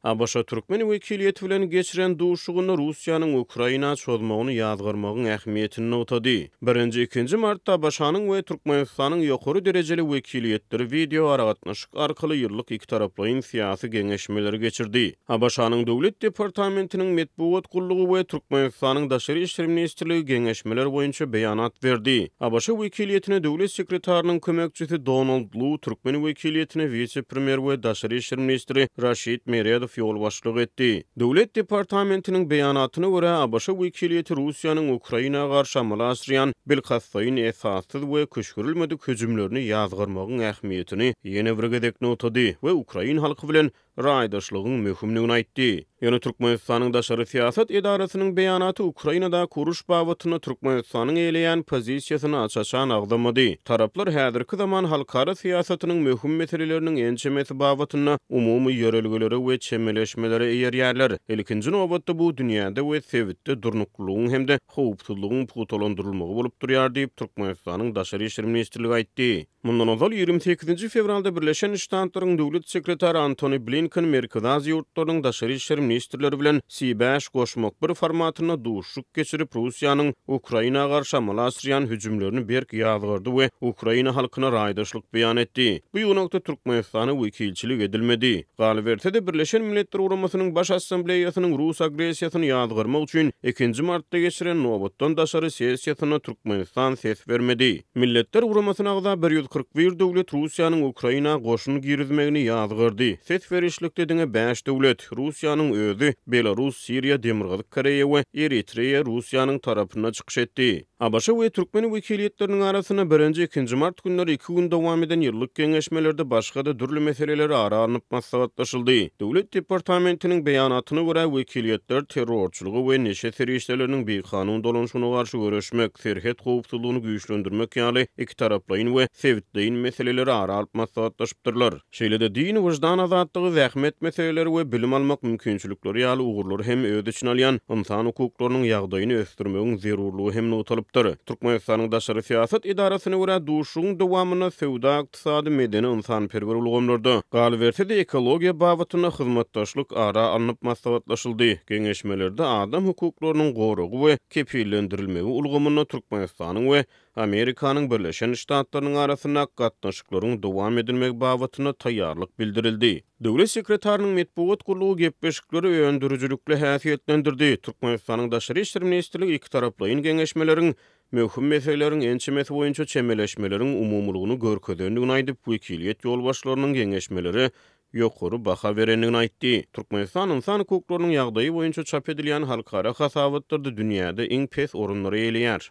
ABŞ türkmen wekiliýeti bilen geçiren duşuşygynda Russiýanyň Ukraina çozmagyny ýazgarmagyň ähmiýetini nygtady. Birinji, ikinji martda ABŞ-nyň we Türkmenistanyň ýokary derejeli wekiliýetleri wideoaragatnaşyk arkaly ýyllyk ikitaraplaýyn syýasy geňeşmeleri geçirdi. ABŞ-nyň Döwlet departamentiniň metbugat gullugy we Türkmenistanyň Daşary işler ministrligi geňeşmeler boýunça beýanat berdi. ABŞ wekiliýetine döwlet sekretarynyň kömekçisi Donald Lu, türkmen wekiliýetine wise-premýer we daşary işler ministri Raşid Meredow ýolbaşçylyk etdi. Döwlet departamentiniň beýanatyna görä, ABŞ wekiliýeti Russiýanyň Ukraina garşy amala aşyrýan bilkastlaýyn esassyz we küşgürilmedik hüjümlerini ýazgarmagyň ähmiýetini ýene bir gezek nygtady we ukrain halky bilen raýdaşlygyň möhümdigini aýtdy. Ýöne Türkmenistanyň daşary syýasat edarasynyň beýanaty Ukrainadaky uruş babatynda Türkmenistanyň eýeleýän pozisiýasyny aç-açan agzamady. Taraplar häzirki zaman halkara syýasatynyň möhüm meseleleriniň ençemesi babatynda umumy ýörelgelere we çemeleşmelere eýerýärler. Ilkinji nobatda bu dünýäde we sebitde durnuklylygyň hem-de howpsuzlygyň pugtalandyrylmagy bolup durýar diýip, Türkmenistanyň Daşary işler ministrligi aýtdy. Mundan ozal, 28-nji fewralda Birleşen Ştatlaryň Döwlet sekretary Antony Blinken Merkezi Aziýa ýurtlarynyň daşary işler ministrleri bilen C bäş goşmak bir formatynda duşuşyk geçirip, Russiýanyň Ukraina garşy amala aşyrýan hüjümlerini berk ýazgardy we ukraina halkyna raýdaşlyk beýan etdi. Bu ýygnakda Türkmenistana wekilçilik edilmedi. Galyberse-de, Birleşen Milletler Guramasynyň Baş Assambleýasynyň rus agressiýasyny ýazgarmak üçin ikinji martda geçiren nobatdan daşary sessiýasynda Türkmenistan ses bermedi. Milletler Guramasyna agza 141 döwlet Russiýanyň Ukraina goşun girizmegini ýazgardy. Ses berişlikde diňe bäş döwlet, Russiýanyň özi, Belarus, Siriýa, Demirgazyk Koreýa we Eritreýa Russiýanyň tarapynda çykyş etdi. ABŞ we türkmen wekiliýetleriniň arasynda birinji, ikinji mart günleri iki gün dowam eden ýyllyk geňeşmelerde başga-da dürli meseleler ara alnyp maslahatlaşyldy. Döwlet departamentiniň beýanatyna görä, wekiliýetler terrorçylyga we neşe serişdeleriniň bikanun dolanyşygyna garşy göreşmek, serhet howpsuzlygyny güýçlendirmek ýaly ikitaraplaýyn we sebitleýin meseleleri ara alyp maslahatlaşypdyrlar. Şeýle-de din, wyždan azatlygy, zähmet meseleleri we bilim almak mümkinçilikleri ýaly ugurlary hem öz içine alýan ynsan hukuklarynyň ýagdaýyny ösdürmegiň zerurlygy hem nygtalypdyr. Türkmenistanyň daşary syýasat edarasyna görä, duşuşygyň dowamynda söwda-ykdysady, medeni-ynsanperwer ulgamlarda, galyberse-de, ekologiýa babatynda hyzmatdaşlyk ara alnyp maslahatlaşyldy. Geňeşmelerde adam hukuklarynyň goragy we kepillendirilmegi ulgamynda Türkmenistanyň we Amerikanyň Birleşen Ştatlarynyň arasyndaky gatnaşyklaryň dowam edilmegi babatynda taýýarlyk bildirildi. Döwlet sekretarynyň metbugat gullugy gepleşikleri öndürijilikli häsiýetlendirdi. Türkmenistanyň Daşary işler ministrligi ikitaraplaýyn geňeşmeleriň möhüm meseleleriň ençemesi boýunça çemeleşmeleriň umumylygyny görkezendigini aýdyp, wekiliýet ýolbaşçylarynyň geňeşmelere ýokary baha berendigini aýtdy. Türkmenistan ynsan hukuklarynyň ýagdaýy boýunça çap edilýän halkara hasabatlarda dünýäde iň pes orunlary eýeleýär.